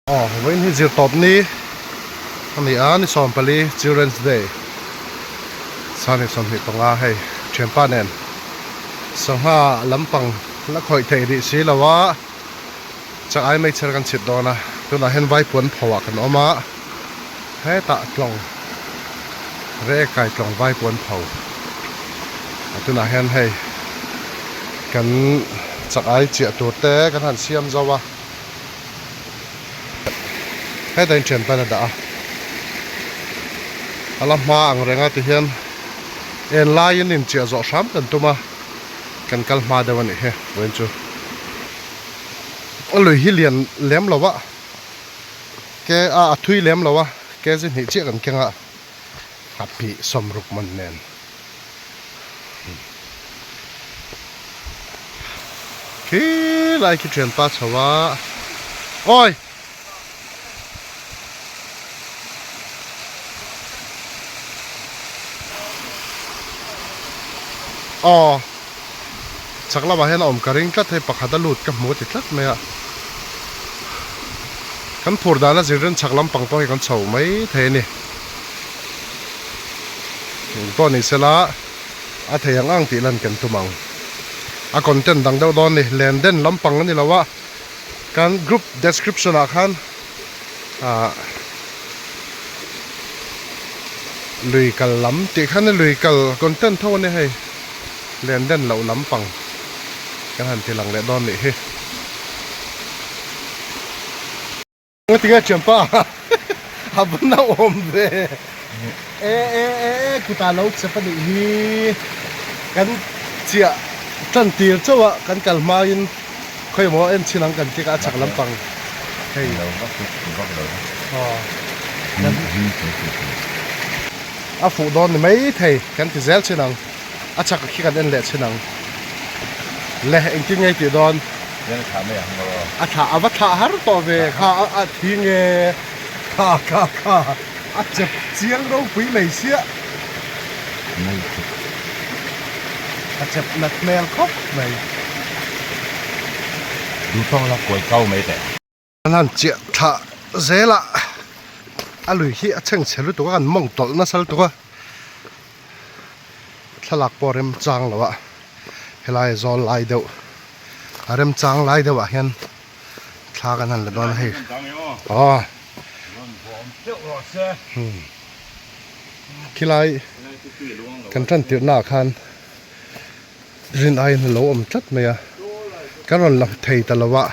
Aw vawiin hi zirtawp ni a ni a ni 14 Children's Day sani 25 hei thianpa nen sangha lampang la khawih theih rih si lo a chak ai mai chher kan chhit dawn a tunah hian vaipuan pho ah kan awm a hetah tlawng rek kai tlawng vaipuan pho a tunah hian hei kan chak ai chiah tur te kan han siam zo a. Hetah in thian pan a dah a a la hma ang reng a tihian en laiin inchiah zawh hram kan tum a kan kal hma deuh a nih hi vawiin chu a lui hi lian lem lo a ke a a thui lem lo a ke zi hnih chiah kan keng a a phih sawmruk man nen. Khi lai khi thianpa chho a awi aw chak lamah hian a awm ka ring tlat hei pakhat a lut ka hmu a ti tlat mai a kan phur dan a zir rin chak lampang pawh hi kan chho mai thei a ni. Eng pawh ni sela a thei ang ang tih lan kan tum ang. A content dang deuh dawn ni, len den lampang a ni lo a, kan group description ah khan ah lui kal lam tih khan lui kal content tho a ni hei, len den loh lampang kan han ti lang leh dawn nih hi. Tinge thianpa a va nauawm ve e e e e kutah lo chep a nih hi kan chiah tan tir chauh a kan kal hmain khawi maw en chhin ang kan ti kha a chak lampang hei a fuh dawn ni mai thei kan ti zel chhin ang. A chak khi kan en leh chhin ang. Le engtin nge tih dawn? Hian a thlah mai ang maw? A thlah a va thlah har tawh ve kha a thi nge kha kha kha a chep chiang ropui mai sia. Mai chep. A chep nat hmel khawp mai. Duhtawk la kuai kau mai teh. An han chiah thlah zel a, a lui hi a chheng chhe lutuk a kan mawng tawlh nasa lutuk a, thlalak pawh a remchang lo a, helai zawl lai deuh a remchang lai deuh ah hian thla kan han la dawn a hei aw khilai kan tan tirh naah khan Rin aiin a lo awm tlat mai a, kan rawn lang thei ta lo a,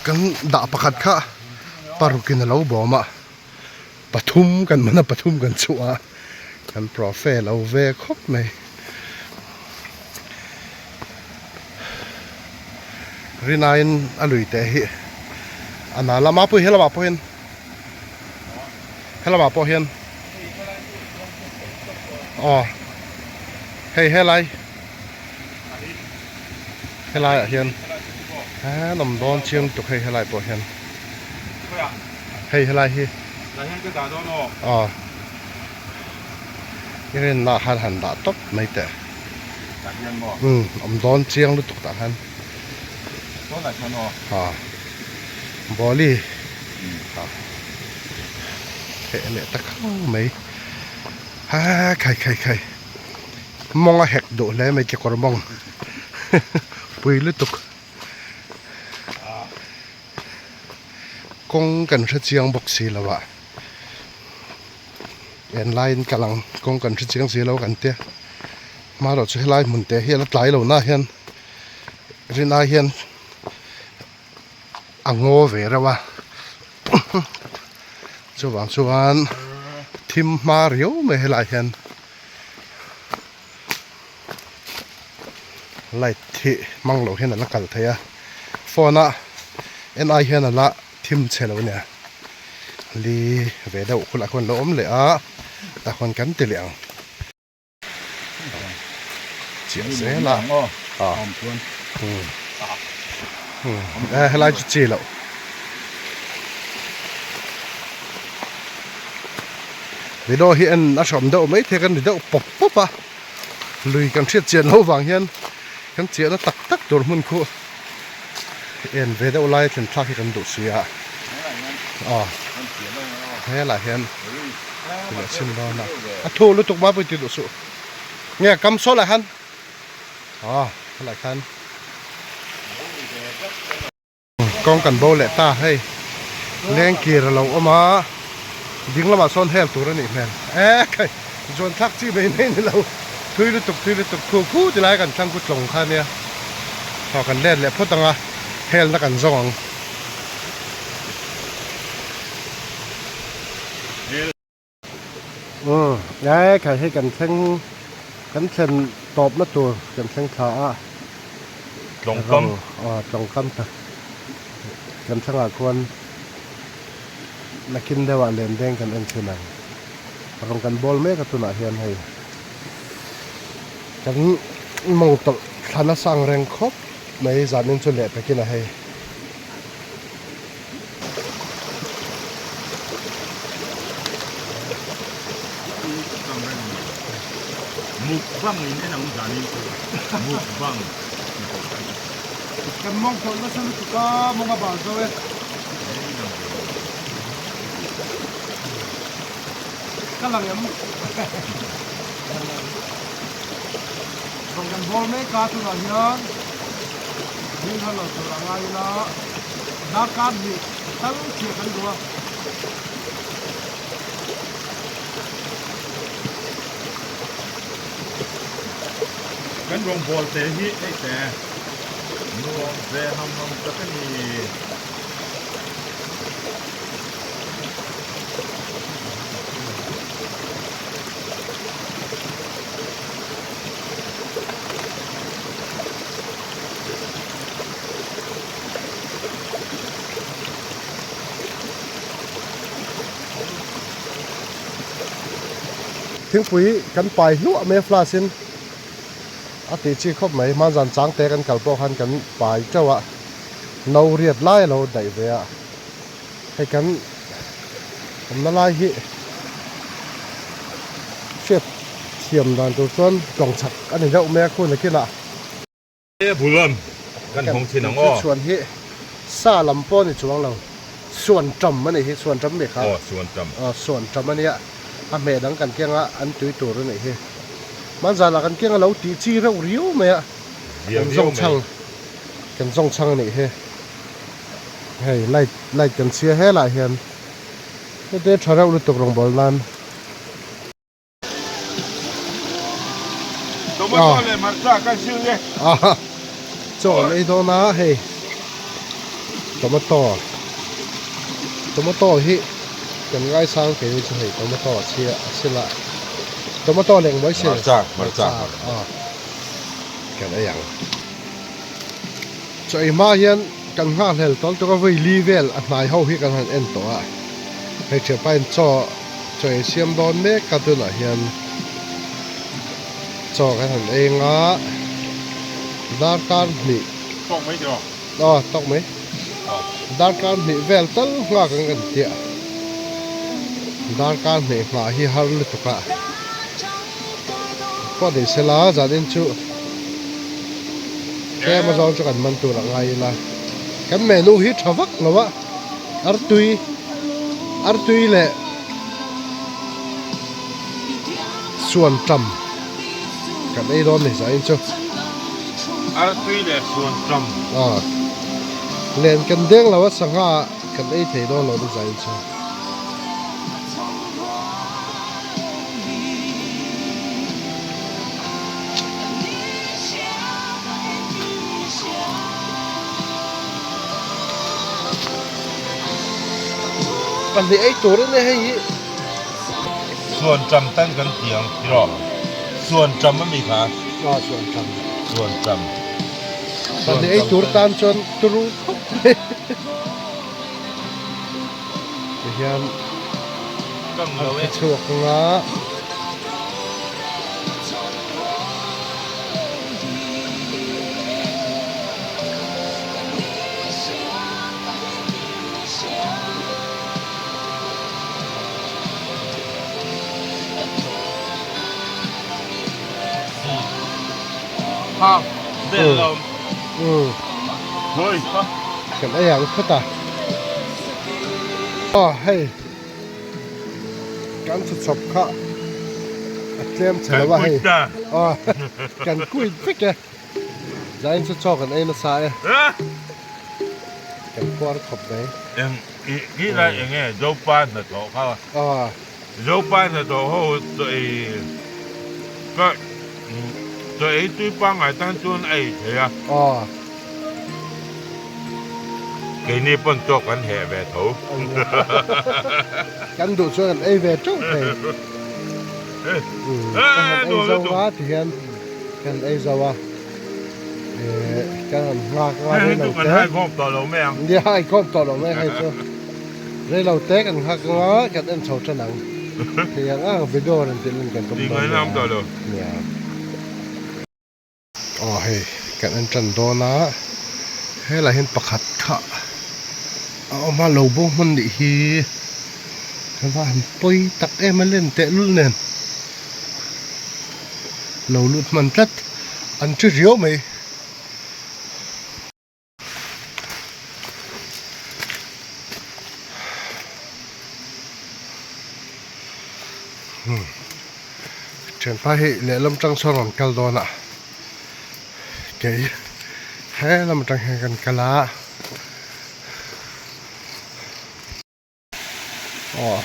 kan dah pakhat kha parukin a lo bawm a, pathum kan man a pathum kan chhuah a, kan profe lo ve khawp mai. Rin aiin a lui teh hi a na lama pawh hi helamah pawh hian helamah pawh hian aw. Hei helai helai ah hian an awm dawn chiang tuk hei helai pawh hian hei helai hi aw i rinna ah khan han dah tawp mai teh umm awm dawn chiang lutuk tah khan aw bawli theh leh ta khang mai. Ha khai khai khai mawng a hek duh hle mai kekawr mawng pui lutuk kawng kan hre chiang bawk si lo a en laiin kal ang kawng kan hre chiang si lo kan tia hmarawh chu helai hmun te hi a la tlai lo na hian rinai hian a ngaw ve reuh a chuvang chuan thim hma riau mai helaiah hian light hi hmang loh hian a la kal thei a phone a en ai hian a la thim chhe lo ania li ve deuh khulh ah khuan a lo awm leh a tah khuan kan ti leh ang. Chiah zel a a helai chu chi loh video hi en a hrawm deuh mai thei kan ri deuh pawp pawp a lui kan hriat chian loh vang hian kan chiahna tak tak tur hmun khu en ve deuh lai a thlen thlak hi kan duh si a. Aw helaiah hian ti leh chhin dawn a a thu lutuk mapui ti duh suh nge kam saw lah khan aw helaiah khan kawng kan bo leh ta hei lengkir a lo awm a ding lamah sawn hel tur a nih hmel e khai zuan thlak chi mai mai ni lo thui lutuk thui lutuk khu khu ti lai kan thlang khu tlawng kha nia aw kan let leh phawt ang a helna kan zawng ang. Umm e khai hei kan thleng kan thlen tawpna tur kan thleng thla a Tlawngkam aw tlawngkam ta kan thlangah khuan nakin deuhah len deng kan en thin ang rawn kan bawl mek a tunah hian hei kan mawng tawlh thla nasa ang reng khawp mai zanin chu leh pekin a hei. Mukbang in en ang zanin chu mukbang Kan mawng tawlh nasa lutuk a mawng a bal zo e. Ka lang em? Rawn kan bawl mek a tunah hian ding har lo tur a ngai ila darkar hnih tal chhiah kan duh a. Kan rawngbawl te hi hei te nuam ve ham ham tak a ni. Thingpui kan pai hluah mai a flask in a tih chi khawp mai hmanzan chang te kan kal pawh khan kan pai teuh a no riat lai a lo daih ve a hei kan awmna lai hi hriat thiam dan tur chuan tawng chak a ni deuh mai a khuna kinah. Bulan kan hawng thin ang aw. Suan hi sa lam pawh a ni chuang lo suan tam a nih hi suan tam mi kha. Aw suan tam. Aw suan tam a nia a hmeh dang kan keng a an tui tur a nih hi. Hmanzanah kan keng a lo tih chi reuh riau mai a kan zawng chhang kan zawng chhang a nih hi. Hei light light kan chhia helaiah hian heti tha reuh lutuk rawngbawl nan. Tomato leh hmarcha kan sil nge. Chaw an ei dawn a hei tomato tomato hi kan ngaisang kei ni chu hei tomato a chhia a sil a tomato leh engmaw i sil hmarcha hmarcha kan ei ang. Chaw ei hma hian kan nghakhlel tawl tuk a vawi li vel a hnai ho hi kan han en tawh a hei thianpa in chaw chaw ei siam dawn mek a tunah hian chaw kan han ei anga darkar hnih tawk mai tiraw aw tawk mai darkar hnih vel tal nghak ang kan tia darkar hnih nghah hi har lutuk a pawh ni sela zanin chu. Tlem a zawng chu kan man tur a ngai ila kan menu hi tha vak lo a artui artui leh suan tam kan ei dawn ni zain chu artui leh suan tam aw len kan deng lo a sangha kan ei thei dawn lo ni zain chu. Pahnih ei tur a nia hei hi. Suan ṭam tan kan ti ang tiraw? Suan ṭam a mi kha? Aw suan ṭam. Suan ṭam. Pahnih ei tur tan chuan turu khawp mai. Tihian an thi chhuak ang a. Kan ei ang phawt a. Aw hei kan chhutchawp kha a tlem chhe lo a hei aw kan quit vek e zain chu chaw kan ei nasa e kan puar khawp mai. Eng i lai eng nge Zopa hnathawh kha aw. Zopa hnathawh ho chaw ei ka chaw ei tui pangngai tan chuan a ei thei a. Aw. Keini pawn chaw kan heh ve tho. Kan duh chuan kan ei ve teuh thei. Kan han ei zo a ti hian kan ei zo a. Kan han nghak a rei lo te. Kan hai khawm tawh lo mai ang. Nia hai khawm tawh lo mai hei chu. Rei lo te kan nghak anga kan en chho tan ang. Thei ang ang video rawn tih lan kan tum dawn nia. Nia. Aw hei kan en tan dawn a helai hian pakhat kha a awm a lo bo hmun nih hi ka va han pawi tak em a len teh lul nen lo lut hman tlat an thi riau mai. Thianpa hi lehlam tang sawn rawn kal dawn a kei helam atang hian kan kal a aw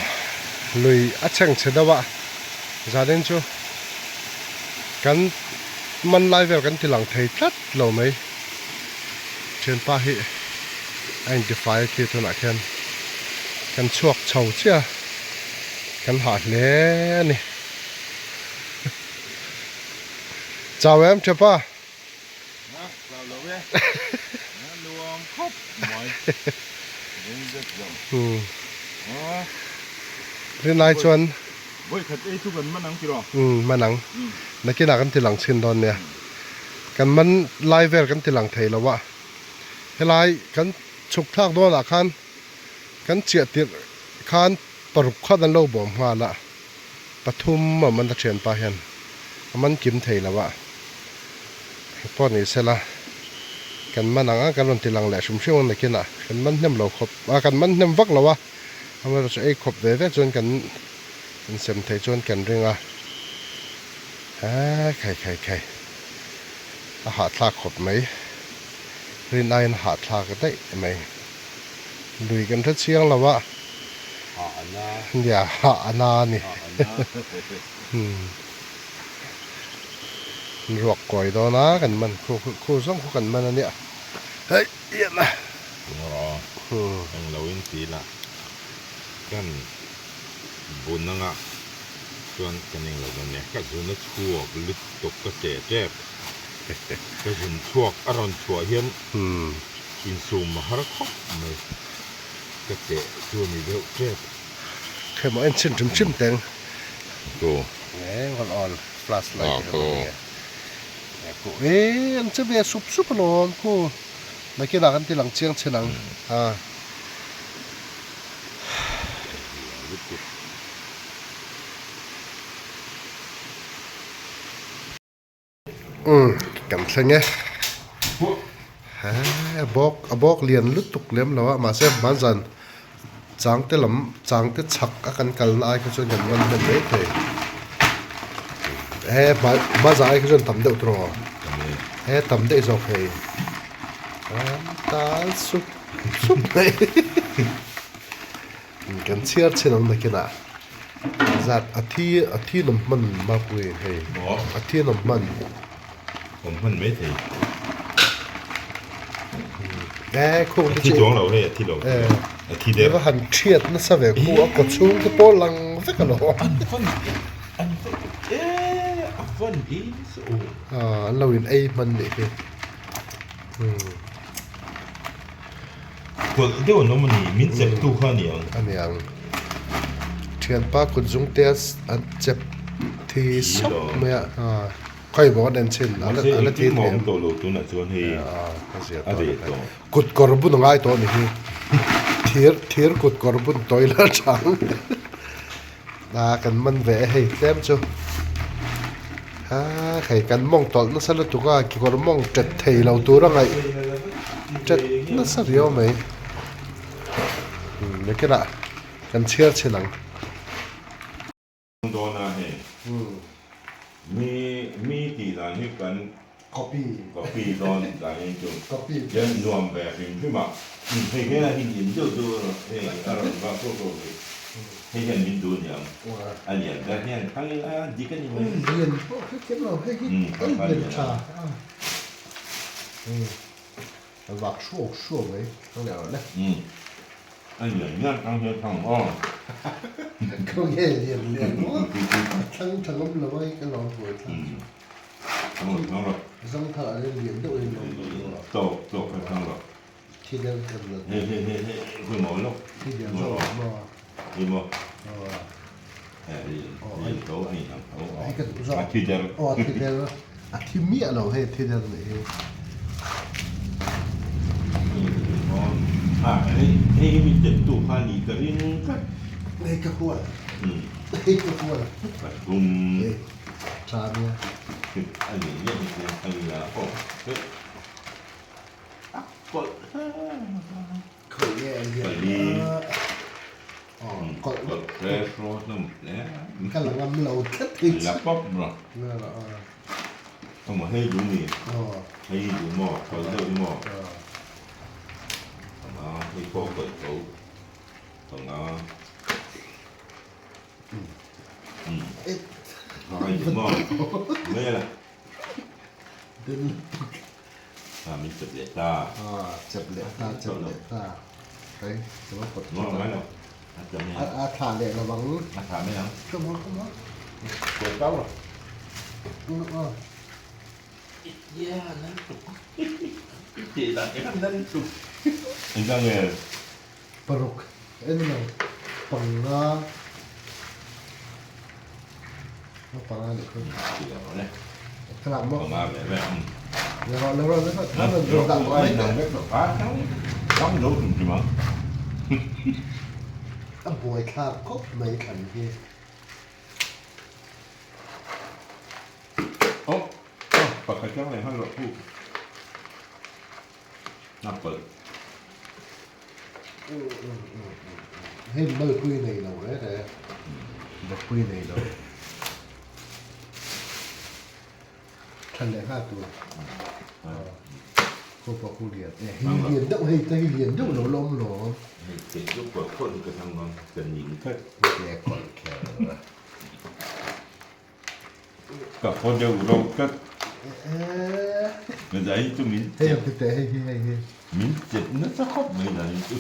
lui a chheng chhe deuh a zanin chu kan man lai vel kan ti lang thei tlat lo mai thianpa hi a intifai a khi tunah khian kan chhuak chho chiah a kan hah hle a ni chau em thianpa. Rinai chuan umm man ang nakinah kan ti lang chhin dawn nia kan man lai vel kan ti lang thei lo a helai kan chhuk thlak dawnah khan kan chiah tirh khan paruk khat an lo bawm nghal a pathum a man a thianpa hian a man kim thei lo a. Hei pawh ni sela kan man ang a kan rawn ti lang leh hrim hrim ang nakinah kan man hnem lo khawp a kan man hnem vak lo a amaherawhchu ei khawp ve ve chuan kan insem thei chuan kan ring a aa khai khai khai a hahthlak khawp mai rin aiin a hahthlak daih mai lui kan hre chiang lo a nia hah a na a ni. Ruak kawi dawn a kan man khu khu zawng khu kan man a nia hei ian a. Rawh eng lo in ti la kan bun anga chuan kan eng lo dawn nia ka zun a chhuak lutuk ka che tep ka zun chhuak a rawn chhuah hian insum a har khawp mai ka che chu a ni deuh tep. Khemaw en chhin hrim hrim teng. Ku. Nge hold on flash light te kha nge. Ku e an che ve sup sup alawm ku. Nakinah kan ti lang chiang chhin ang. Ha. Umm kan thleng e a bawk a bawk lian lutuk lem lo a mahse hmanzan changte lam changte chhak a kan kalna ai kha chuan kan man hnem mai thei he hma hmazan ai kha chuan tam deuh tur aw he tam daih zawk hei an tal sup sup mai. Kan chhiar chhin ang nakinah zat a thi a thi nawm hman mapui hei a thi nawm hman. Awm hman mai thei. E khung te chi. A thi chuang lo hei a thi lo. A thi deuh. Va han thiat nasa ve khu a kaw chhung te pawh lang vek alo. An van an van e a van ei nasa aw. A an lo in ei hman nih hi. Kawlh deuh an awm a ni, min chep tu kha a ni ang. A ni ang. Thianpa kut zungte an chep thi sawp mai a, khawi bawk an en chhin a la a la thi thei ang. Tawh lo tunah chuan hei a reh tawh. Kut kawr bun a ngai tawh a ni hi. Thir thir kut kawr bun tawi la chang. A kan man ve e hei tlem chu ha hei kan mawng tawlh nasa lutuk a kekawr mawng tet thei lo tur a ngaih tet nasa riau mai nakinah. Kan chhiar chhin ang. Dawn a hei. Mi mi tih dan hi kan Copy. Copy dawn dan hi chu. Copy. Hian nuam ve hrim hrim a. Hei hian a hin in deuh deuh a hei a rawn vak fo fo hi. Hei hian min duh aniang. A lian ber hian thang ila dik a ni mai. Lian pawh hre thiam lo hei hi a lian tha. A vak hruau hruau mai thang leh rawh le. A lian lian thang hian thang aw. Khaw nge lian lian maw a thlang tha ngam lo a hei ka lawm buai thlak chu. Thang rawh thang rawh. Zangthal ah hian lian deuh in lawm duh lo a. Tawk tawk kha thang rawh. Thi del kan la Hei hei hei hei khawi maw lawk. Thi del zawk ah maw. Hi maw. Hei lian tho a inang tho. Hei ka duh zawk. A thi del. Aw a thi del. A thi miah lo hei thi del nih hi. A hei hei hi mi tet tu kha ni ka ring tlat. Hei ka hual. Hei ka hual. Pathum. Hei tha nia. A ni nge ni a ni a aw. A kawlh Kawlh nge a lian a. Aw kawlh. Kawlh fresh rawh hnum hle. Ka la ngam lo tlat hi chu. La pawp rawh. La la aw. Emaw hei duh mi? Aw. Hei duh maw? Kawlh deuh hi maw? Aw. Panga hei pawh kawlh tho. Panga. Umm. Hei duh maw? Mai la. Den lutuk. A min chep leh ta. A chep leh ta, chep leh ta. Hei, chu a pawt thut a. Lo, a tla mai ang. A thla leh lo ang. A thla mai ang. Come on, come on. Kuai kau lo. Yeah, nan tuk. Ti dan ke nan tuk. Engka nge? Paruk en lo panga. Panga nih kha. Ti lo le. Thlalak maw? Panga ve ve. Le rawh le rawh le rawh thla rawn rawn dah mai teh. A thang lo hrim hrim ang. A buai thlak khawp mai thlan hi. Oh, oh, pakhat chang leh nghal rawh pu. A pawlh. Hei malpui nei lo re re. Bawkpui nei lo. Than leh nghal tur. Khaw pawh khu lian. E hei lian deuh hei te hi lian deuh lo lawm lawm. Hei te chu kawlh kawlh hi ka thang ngam ka ning tlat. Ke kawlh kher. Ka khaw deuh rauh tlat. Zai chu min chep. Hei hei hei hei hei. Min chep nasa khawp mai zai chu.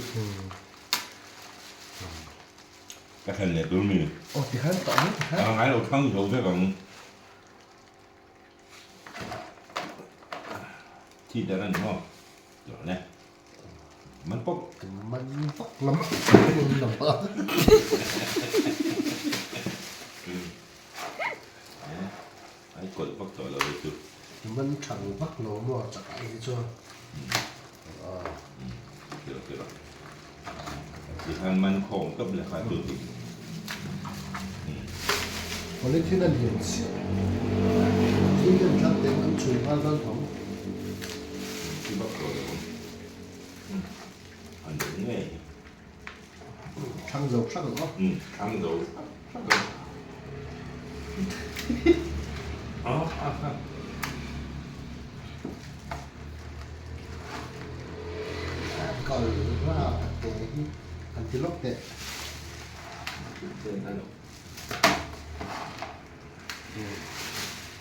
Ka thlen leh tur mi. Aw ti khan tawh mai ti khan. A ngai lo thang zo vek ang. Thi der a ni maw? Tawh le. Man pawp. Man vak lam lam a. Ai kawlh vak tawh lo hi chu. Man thang vak lo maw chak ai hi chu. Tiro tiro. Tihian man khawm tawp leh kha chu ti. Polythene a lian chiah. Thil hian thlang teng an chhui nghal dawn tho. Ti vak tawh lo ang. A nung ngei. Thlang zo thlang ang aw. Thlang zo thlang thlang ang. Kal rap a te hi an ti lawk teh.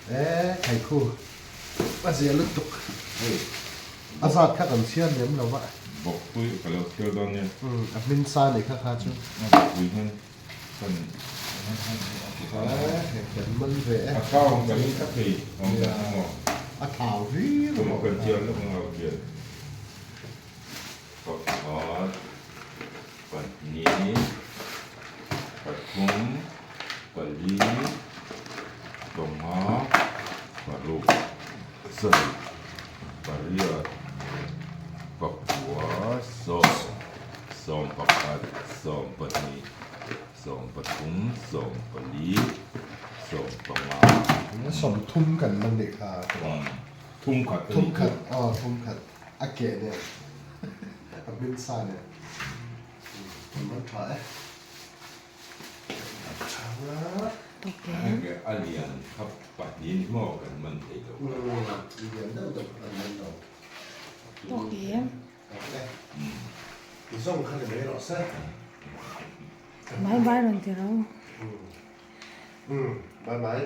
E thaikhu a zia lutuk a zat kha kan chhiar lem lo va. Bawkpui ka lo thil dawn nia. A hmin sa nei kha kha chu. A bawkpui hian kan kan man ve e. A thau ang kan ka thei awm dan ang aw. A thau viau ang. Kan chian lawk ang lo chian. Pakhat. Pahnih, pathum, pali, panga, paruk, sarih, pariat, pakua, sawm, sawm pakhat, sawm pahnih, sawm pathum, sawm pali, sawm panga. Sawm thum kan man nih kha. Thum khat. Thum khat, aw thum khat. A keh nen, a hmin sa nen. Kan man tha e. Tawk em? A lian kha pahnih ni maw kan man thei lo. Lian deuh deuh kan man lo. Tawk em? Tawk e. I zawng kha ni mai rawh se. Bye bye rawn ti ro. Bye bye.